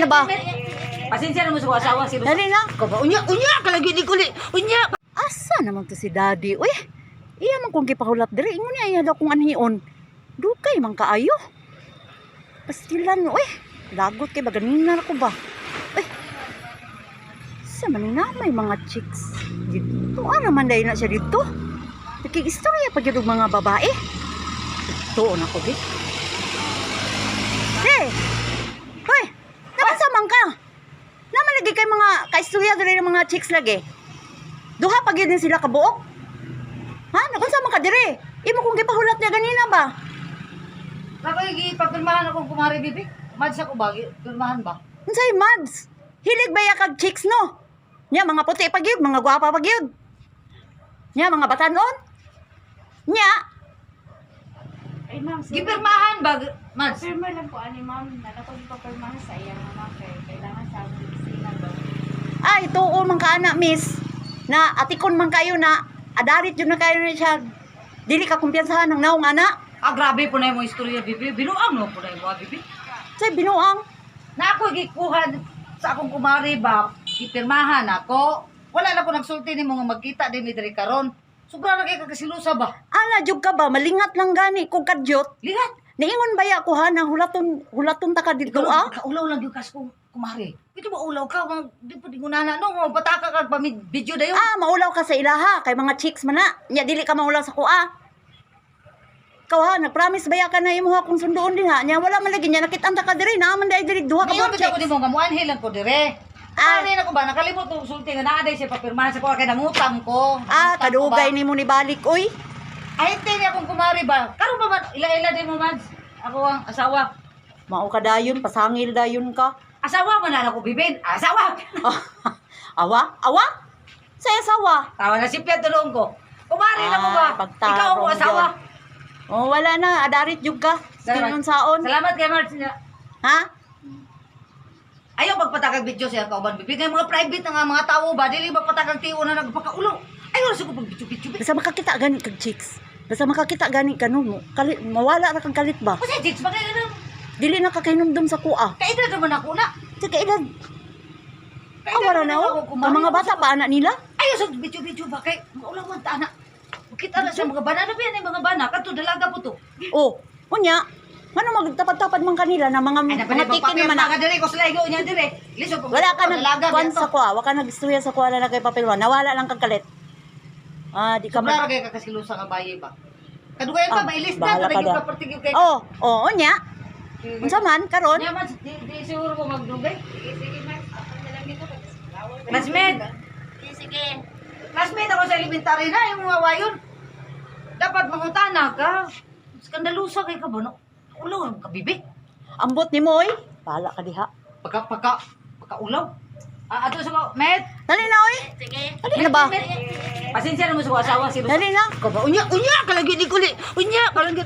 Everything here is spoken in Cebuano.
Na ba? Pasensya na mo sa asawa si Dali na. Ko ba unya unya kalagi ni kuli. Unya. Asa naman to si Daddy? Uy, iya man kong gipahulat diri. Ingon niya iya daw kong anhion. Dukay man kaayo. Pastilan, uy. Lagot kay baganina ko ba? Uy. Sa man na may mga chicks dito. Ano man dahil na siya dito? Nakigistorya pa gyud og mga babae. Ito na ko di. Hey! Hoy! Naman man ka? Naman lagi kay mga kaistorya diri ng mga chicks lagi. Duha pa gyud ni sila kabuok. Ha? Nakunsa man ka dire? Imo kong gipahulat niya ganina ba? Ako gipapirmahan akong kumari bibi. Mads ako ba? Pirmahan ba? Unsay mads? Hilig ba ya kag chicks no? Nya mga puti pa gyud, mga gwapa pa gyud. Nya mga batanon. Nya, Ay, ma'am, sorry. Gipirmahan ba? Mads. Pirma lang po, ani ma'am. Nana ko ipapirmahan sa iya nga ma'am. Kay kailangan sa among opisina ba? Ay tuo man ka ana, miss. Na atikon man kayo na adarit yun na kayo na siya. Dili ka kumpiyansahan ng naong ana. Ah, grabe po na yung istorya bibi. Binuang no po na yung bibi. Say binuang. Na ako gikuha sa akong kumari ba, gipirmahan ako. Wala na ko nagsulti ni mga magkita din mi diri karon. Sobra ra kay kasilusa ba? Ala jud ka ba malingat lang gani kung kadyot. Lihat. Niingon ba ya ko ha na hulaton hulaton ta ka dito ah? Kaulaw lang yung kas kong kumari. Ito ba ulaw ka? Mga, di pa di ko nana. No, mga pataka ka pa video dayon. Ah, maulaw ka sa ilaha kay mga chicks man na. Nya dili ka maulaw sa kuha. Ikaw ha, nagpromise ba ya ka na imuha kung sunduon din ha? Nya wala man lagi nya nakit-an ta ka diri, naa man dai diri duha ka Ngayon, buok bitaw ko chicks. di mo nga muanhi lang ko dire. Ah. Ah, na ko ba nakalimot ko sulti nga naa day siya papirmahan sa kuha kay nangutang ko. Ah, Nangutang ko kadugay ba? nimo ni balik oy. Ay, hindi niya akong kumari ba? Karon ba man ila-ila din mo Mads? Ako ang asawa. Mao ka dayon, pasangil dayon ka. Asawa man na ako bibin. Asawa. Awa? Awa? Sa asawa. Tawa na si Piat tulong ko. Kumari na mo ba? Ay, pagtarong Ikaw ang asawa. yun. Oh, wala na, adarit jud ka. Salamat. Sinon saon. Salamat kay Marge. Ha? Ayaw magpatakag video siya kauban bibi. Ngay mga private na nga mga tao ba dili magpatakag tiyo na nagpakaulo. Ayaw sa ko pag video video. Basta makakita gani kag chicks. Basta makakita gani ka no, mo, kalit, mawala ra kang kalit ba? Kasi jigs ba kayo na? Dili na ka kahinumdum sa kuha. Kaedad naman ako na. Sa kaedad, Kaedad ah, wala naman na ako, oh. kumari. Ang mga bata pa anak nila. Ayaw sa video video ba kay maulaw man ta na. Kita na sa mga bana na biyan mga bana kadto dalaga po to. Oh, unya, ngano magtapad-tapad man kanila na mga Ay mga tikin naman na. na. Diri ko sila igo niya dire. Lisod Wala ka nag dalaga kuan biya to. sa kuha, wa ka nagistorya sa kuha na kay papel wa. Nawala lang kang kalit. Ah, di ka Sobra man. ra kay kakasilusa nga bayi ba. Kadugayan pa Ah, mailis na bahala ka tanay da. ka partigil kay. Oh, oh, unya. Unsa man karon? Nya man di siguro ko magdugay. Sige, sige, ma'am. Ako na lang dito. Classmate. Sige, sige. Classmate ako sa elementary na yung mga wayon. Dapat mangutana ka. Skandalusa kay ka ba no? Ulaw ka bibi. Ambot nimo oy. Bahala ka diha. Pagka pagka pagka ulaw. Ah, ato sa mga met. Dali na oy. Sige. Dali na ba? Pasensya na mo sa asawa si Dali na. Ka ba unya unya kalagi ni kuli. Unya kalagi.